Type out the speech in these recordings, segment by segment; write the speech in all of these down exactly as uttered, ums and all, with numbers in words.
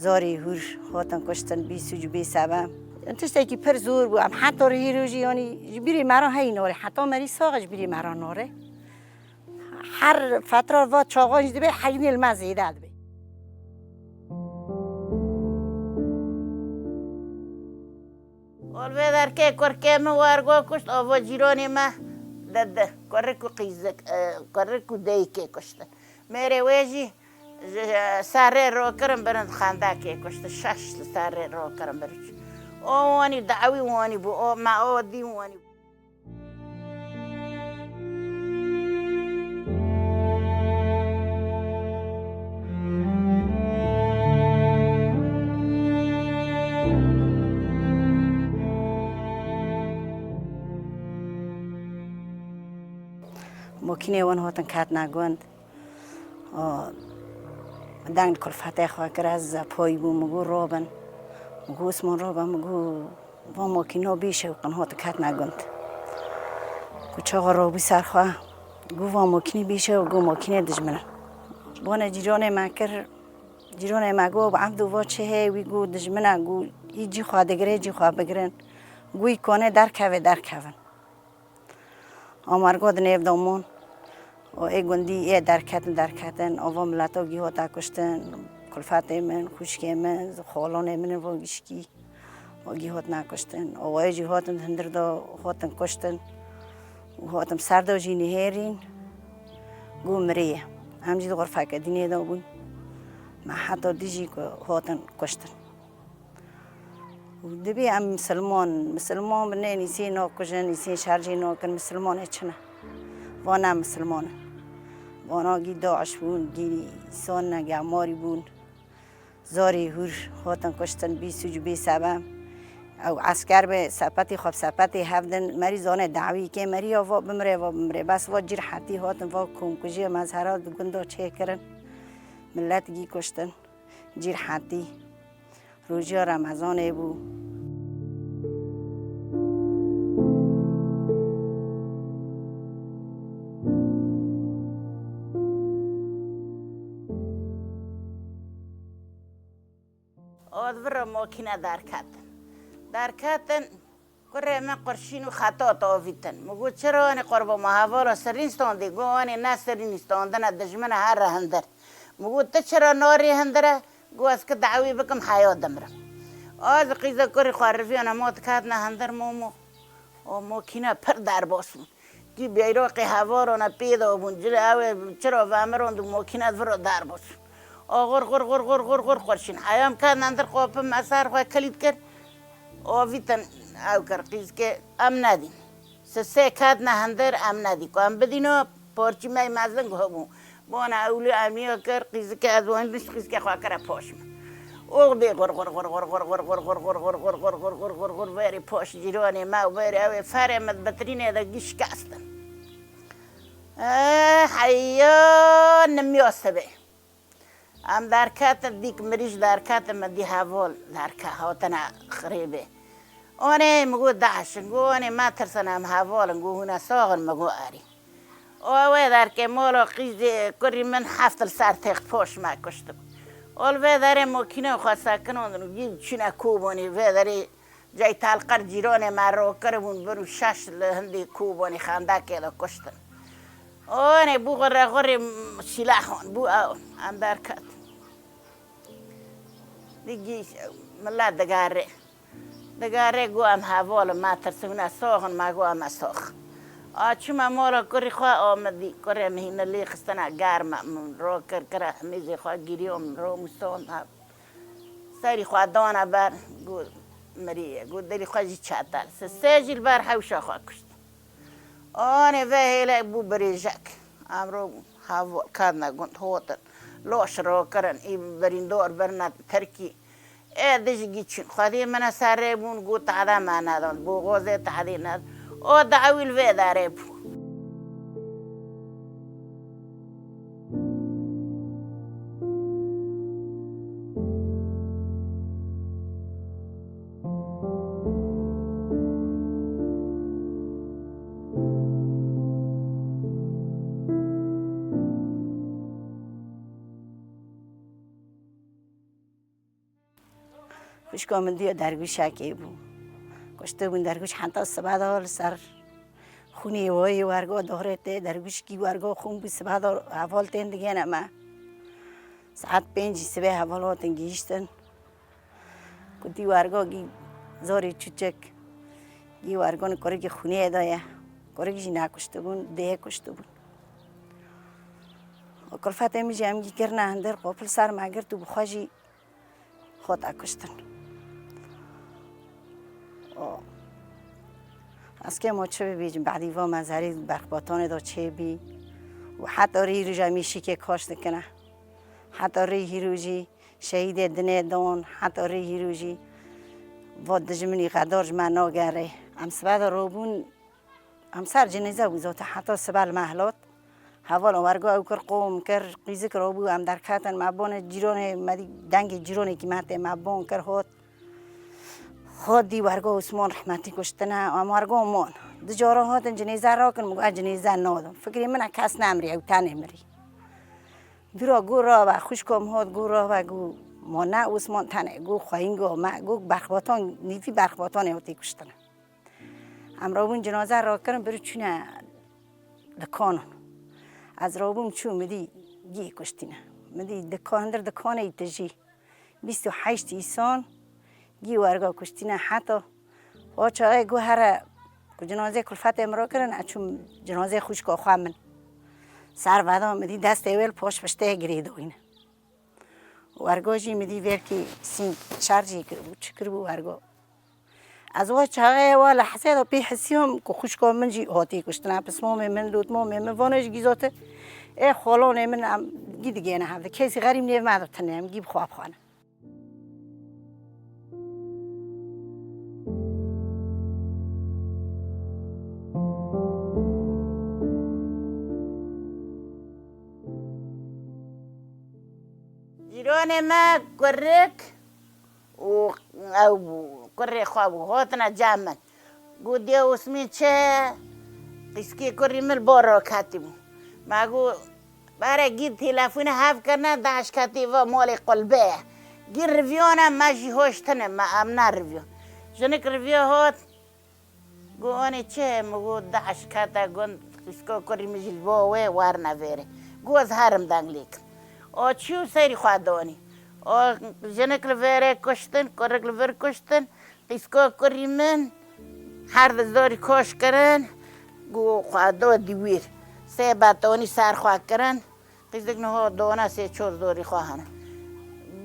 Zarê hûr hatin kuştin, bî sûc û bî sebeb. Tiştekî pir zor bû. Em heta rihî rojî, yanî ji bîrê me re heyî nare. Heta merî sax ji bîrê me re nare. Her fetra va çaxan jî dibe, heyînê li me zêde dibe. Ol vê derkê kurkê min wergo kuşt, ava cîranê me didi. Kurik û qîzik, e, kurik û deyikê kuştin. Mêrê wê jî ji serrê rokirin birin xendekê kuştin. Şeş li serrê rokirin birin. O wanî dawî wanî bû, o me o dî wanî bû. Makînê wan hatin ketine gund. Û deng kulfetê xwe kir, ez zepayî bûm, min got, "Robin." Min got, "Osman, robin." Min got, "Va makîno bî şewqin hot ketine gund." Ku çaxa robî ser xwe, got, "Va makînî bî şew." Got, "Makînê dijmin e." Bone cîranê me kir, cîranê me got, "Bi Ebdo va çi heye?" Wî got, "Dijmin e." Got, "Î cî xwe digire, cî xwe bigirin." Got, "Î kone derkeve, derkevin." Amergo di nêv de mon. Û ê gundî ê derketin, derketin. Ava mileta gî hota kuştin, kulfetê min, xwişkê min, xolonê min in vo gişkî. Û gî hotine kuştin. Û wê jî hotin hundir de hotin kuştin. Û hotin ser de jî nihêrîn. Got miriye. Em jî di xurfeke dînê de bûn. Me heta dî jî ku hotin kuştin. Û dibî em misilman, misilman binên îsê nakujin, îsê şercê nakin, misilmanê çi ne? Va ne misilman in. Vana gî DAIŞ bûn, gî son ne, gemarî bûn. Zarê hûr hatin kuştin, bî sûc bî sebeb. Ew esker be sepetî xwe bi sepetê hev din, merî zane dawî kê, merî ya va bimire, va bimire. Bes va cîr hetî hatin, va komkujiya mezhera di gunda çêkirin. Millet gî kuştin, cîr hetî. Rojiya Remezanê bû. Od vira makîne derketin. Derketin, kurê min qurşîn û xetat avîtin. Min got, "Çira anî qurba me hevala sirîn standî?" Got, "Anî ne sirîn standine, dijmine here hundir." Min got, "Tu çira narî hindire?" Got, "Ez ki dawî bikim heya dimirim." A ji qîza kurî xwe riviyane ma diketine hindir momo. O makîne pir derbas bûn. Kî beyraqê hevalane pê de bûn. Cilê ew ê çira vemirand û makîne vira derbas bûn. A xur, xur, xur, xur, xur, xur qurşîn. Heyam ketine hindir qapim me ser xwe kilît kir. Avîtin ew kir qîzkê em nedîn. Sisê ketine hindir em nedî. Ku em bidîno, parçî me mezin hebû. Bona ewlî emiya kir, qîzike ez wan dişt qîzike xwe kire paş min. Ox bê xur, xur, xur, xur, xur, xur, xur, xur, xur, xur, xur, xur, xur, xur, xur, xur, xur, xur, verê paş cîranê me û verê ew ê ferê min bitirînê de gî şikestin. Eh, heya nimiya sibê. Em derketin, dîk mirîş derketin, min dî heval derke, hatine xirêbê. Onê min got, "Daş in." Got, "Onê me tirsin, em heval in." Got, "Hûn e sax in?" Min got, "Erê." O wê derkê mala qîzê kurî min heft li ser têxt poş me kuştin. Ol vê derê mokîne xwe sekinandin û yî çûne Kobanê vê derê. Cey telqer cîranê me rokiribûn, bin û şeş li hindê Kobanê xendekê de kuştin. Onê bû xurê xurê sîlahon, bû ew, em derket. Digî millet digerê. Digerê got, "Em heval in, me tirsin, hûn e sax in?" Me got, "Em e sax." A çûme mala kurî xwe, a min dî kurê min hîne lê xistine germ e, min rokir, kire hemîzê xwe giriyo, min ro mûson. Serî xwe dane ber, got, "Miriye." Got, "Dilî xwe jî çetel." Sê, sê jî li ber hewşa xwe kuşt. Anê ve hêlek bû birêjek. Em ro heval ketine gund hotin. Laş rakirin, î birîndar birine Tirkî. Ê dijî gî çûn. Xwedî min e serê bûn, got, "Tade me nedan." Boxozê tadî ned. O dawî li vê derê bû. Pişka min diya dergûşekê bû. Kuştibûn dergûş heta sibe de li ser xûnê wayê wergo dorê tê dergûşkî wergo xûn bû sibe de heval tên digêne me. Saet pêncî sibê heval hatin gihîştin. Ku dî wergo gî zorê çûçik. Gî wergon kurikî xûnê de ye. Kurik jî nekuştibûn, dê kuştibûn. Û kulfetê min jî em gî kirine hundir, qopil ser me girt û bi xwe jî hate kuştin. Û ez kêm o çi bibêjim, badî va mezarê berxbatanê de çêbî. Û heta rî rûja mîşikê kaş dikine. Heta rî hîrû jî şehîdê dinê don, heta rî hîrû jî va dijminî xedar ji me nagere. Em sibe de robûn, em ser cinêze bû zaten heta sibe li me hilat. Heval wergo ew kir, qom kir, qîzik rabû, em derketin, me bonê cîronê, me dî dengê cîronekî me tê, me bon kir hot. Hot dî wergo Osman rehmetî kuştine, em wergo mon. Du cara hatin cinêze rakin, min got, "Ez cinêze nadim." Fikrê min e kes nemirî, ew tenê mirî. Bira got, "Rabe, xwişka min hot," got, "Rabe," got, "ma ne Osman tenê," got, "xweyînga me," got, "Berxbatan, nîvî Berxbatanê hatî kuştine." Em rabûn cinaze rakirin, bir çûne dikanan. Ez rabûm çû, min dî gî kuştîne. Min dî dikan, hundir dikanê tijî. Bîst û heşt îsan gî werga kuştîne heta. O çaxê got, "Here ku cinazê kulfetê min rakirin, ez çûm cinazê xwişka xwe min." Ser veda min dî destê wê li paş piştê girêdayîne. Wergo jî min dî vêrkî sîng şer jî kiribû, çi kiribû wergo. Ez wa çaxê wa lehzê de pê hisiyam ku xwişka min jî hatî kuştine. Pismamê min, dotmamê min, vana jî gîzote. Ê xolonê min em gî digêne hevde. Kesî xerîb nêv me de tune, em gî bi xwe bixwane. Cîranê me kurik û ew bû, kurê xwe bû, hotine cem min. Got, "Diya Osmîn çi ye?" Qîskê kurî min li bo raketî bû. Me got, "Bare gî telefûnê hev kirine, DAIŞ ketî va malê qulbe ye. Gî riviyane, me jî hoş tine, me em neriviyan." Jinik riviya hot. Got, "Anê çi ye?" Min got, "DAIŞ kete gund, qîska kurî min jî li bo wê werne vêrê." Got, "Ez herim deng lê kim." O çû serî xwe danî. O jinik li vêrê kuştin, kurik li vir kuştin. Qîska kurî min her di zorî koş kirin. Got, "Xwe do dîwîr." Sê betonî ser xwe kirin. Qîzik niho dona sê çor zorî xwe hene.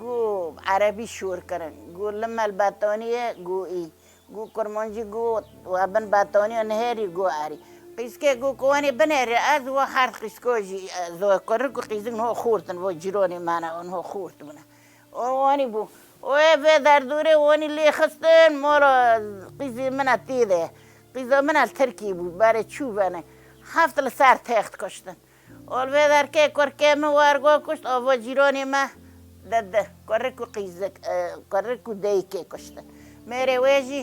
Got, "Erebî şûr kirin." Got, "Limel betonî ye?" Got, "Î." Got, "Kurmancî?" Got, "We bin betoniya nihêrî?" Got, "Erî." Qîzkê got, "Ku wenê binêrî, ez we her qîzko jî, e, zo kurik û qîzik niho xurt in, vo cîronê me ne, û niho xurt bûne." O wanî bû. O ê vê derdorê wanî lê xistin, mala qîzê min e tê de. Qîza min e li Tirkî bû, berê çû vene. Heft li ser text kuştin. Ol vê derkê kurkê min wergo kuşt, ava cîronê me di, di, kurik û qîzik, e, kurik û deyikê kuştin. Mêrê wê jî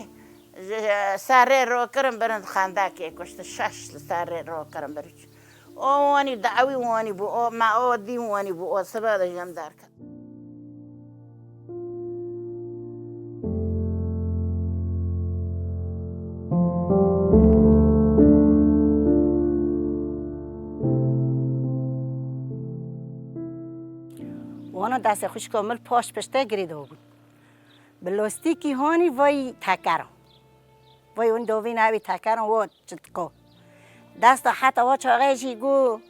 ji serê rokirin birin xendekê kuştin. Şeş li serê rokirin bir. O wanî dawî wanî bû, o me o dî wanî bû, o sibe de jem derket. Wana destê xwişka min paş piştê girê de bûn. Bi lostîkî hanî vay tekeran. Vay hûn dovî navê tekeran wo çitko. Desta heta wa çaxê jî gu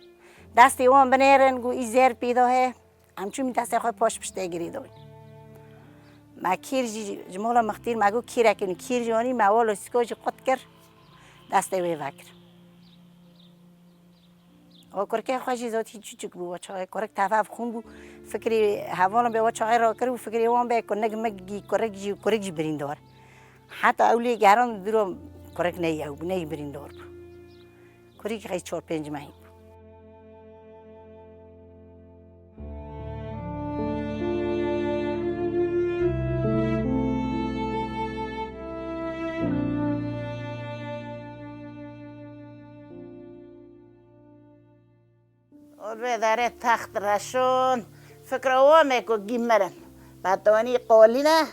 destê wan binêrin, gu î zêr pêda he. Em çûmî destê xwe paş piştê girî doyî. Me kîr jî ji mola mixtîr me got kîrekî nû kîr jî anî me walo siko jî qut kir. Destê wê vekir. O kurkê xwe jî zotî çûçik bû, o çaxê kurik tev hev xûn bû. Fikrê hevalin bê o çaxê rakir û fikrê wan bê ku nig mig gî kurik jî kurik jî birîndar. Heta ew lê geran diro kurik ney ew ney birîndar bû. Kurî qey çor pênc mehî bû. Ol vê derê text reşon, fikra wan me ku gî mirin. Betonî qolîne,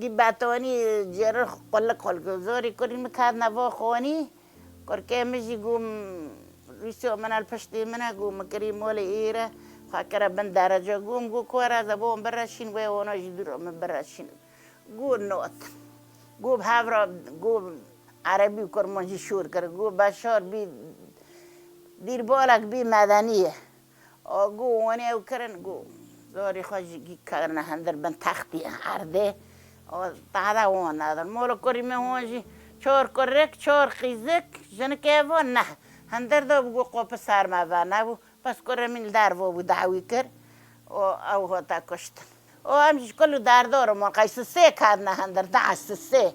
Gî betonî cêrir qulik qulik. Zorî kurî min ket nava xwanî. Kurkê min jî gû m-, rûsyo min el piştî min e, gû min kirî molê êre. Xwe kire bin derece. Gû min gû ku were zebon bireşîn, wê hona jî dûr min bireşîn. Gû not. Gû bi hev re, gû erebî û kurman jî şûr kir. Gû beşar bî, dîrbolek bî medenî ye. O gû wanê ew kirin, gû zorî xwe jî gî kirine hindir bin textî erdê. O tada wan nadin. Molo kurî me wan jî çor kurik, çor qîzik, jinikê vo neh. Hindir do bû gû qopi ser me ve nebû. Bes kurê min li dervo bû dawî kir. O ew hate kuştin. O em ji kul û derdor mon qey sisê katine hindir, da sisê.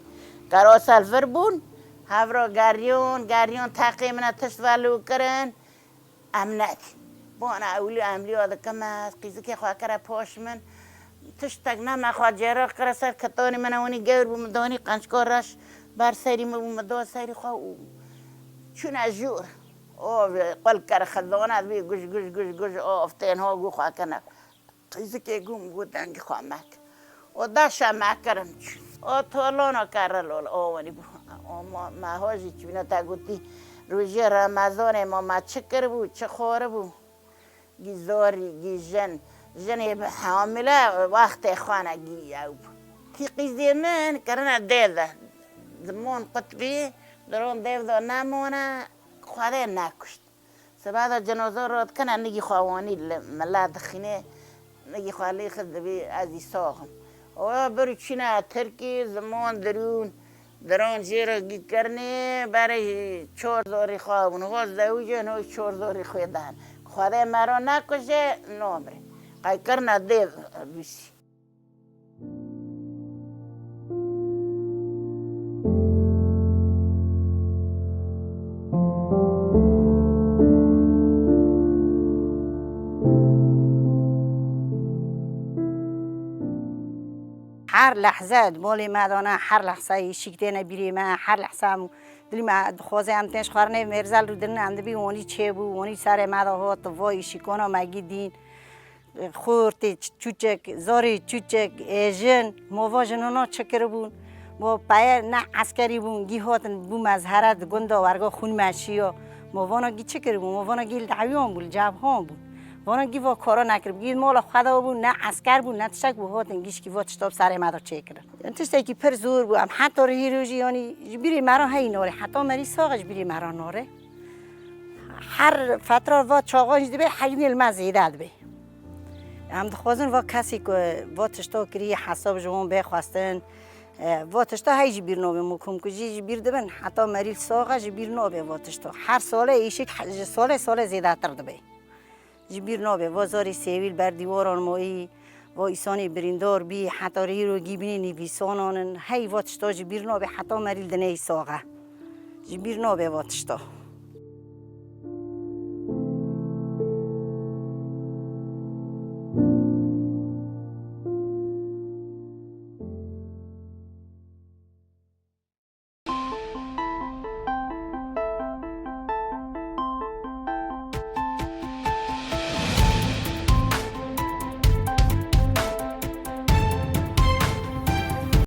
Karosa li vir bûn. Hevro geriyon, geriyon teqê min e tişt ve lû kirin. Em nedî. Bona ewlî em lî dikim ez, qîzikê xwe kire poş min. Tiştek ne me xwe cêrix kire ser ketonî min e, winî gewr bû, min donî qençko reş ber serî min bû, min do serî xwe û çûne jûr. O qul kire xizona dibî guj, guj, guj, guj, o oftên ho gû xwe kene. Qîzikê gû min gû dengê xwe mek. O daşa me kirin çû. O tolona kerre lol, o winî bû. O ma, me ho jî çûne te gotî. Rojê Remezanê ma me çi kiribû, çi xwaribû. Gî zorî, gî jin. Jinê bi hamile wextê xwe ne gî ew bû. Tî qîzê min kirine dêv de. Dimon qutbî, diron dêv de nemone, Xwedê nekuşt. Siba de cinozo rot kene, nigî xwe wanî li mila dixîne, nigî xwe lê xist dibî ez î soxim. O bir çîne Tirkî, zimon dirûn, diron jê re gî kirinê, berê çor zorî xwe bûn. Ho zewicên, ho çor zorî xwe dan. Xwedê me ro nekuje, nomre. Qey kirine dêv Rûsî. Her lehze di molê me de ne, her lehze îşik têne bîrê me, her lehze em dilî me dixwaze em tên ji xwarinê mêrzel rû din, em dibî wanî çêbû, wanî serê me de hot, vo îşikona me gî dîn. Xortê çûçek, zarê çûçek, êjin, mova jinona çi kiribûn? Mo peye ne eskerî bûn, gî hatin bû mezhere di gunda werga xûn me şiya. Mo vana gî çi kiribûn? Mo vana gî li dewyan bû, li cebhan bû. Vana gî va kara nekiribû. Gî mala xwe da bû, ne esker bû, ne tiştek bû, hatin gîşkî va tişta bi serê me de çêkirin. Tiştekî pir zor bû. Em heta rihî rojî, yanî ji bîrê me re heyî nare. Heta merî sax e ji bîrê me re nare. Her fetra va çaxan jî dibe, heyînê li me zêde dibe. Em dixwazin va kesê ku va tişta kirî hesab ji wan bê xwestin. E, va tişta hey ji bîr nabe, mukum ku jî ji bîr dibin, heta merî li sax e ji bîr nabe va tişta. Her sale êşik he-, ji sale sale zêdetir dibe. Ji bîr nabe, va zarê sêwî li ber dîwaran mayî, va îsanê birîndar bî, heta rîro gî bînê nivîsanan in, hey va tişta ji bîr nabe, heta merî li dinê sax e. Ji bîr nabe va tişta.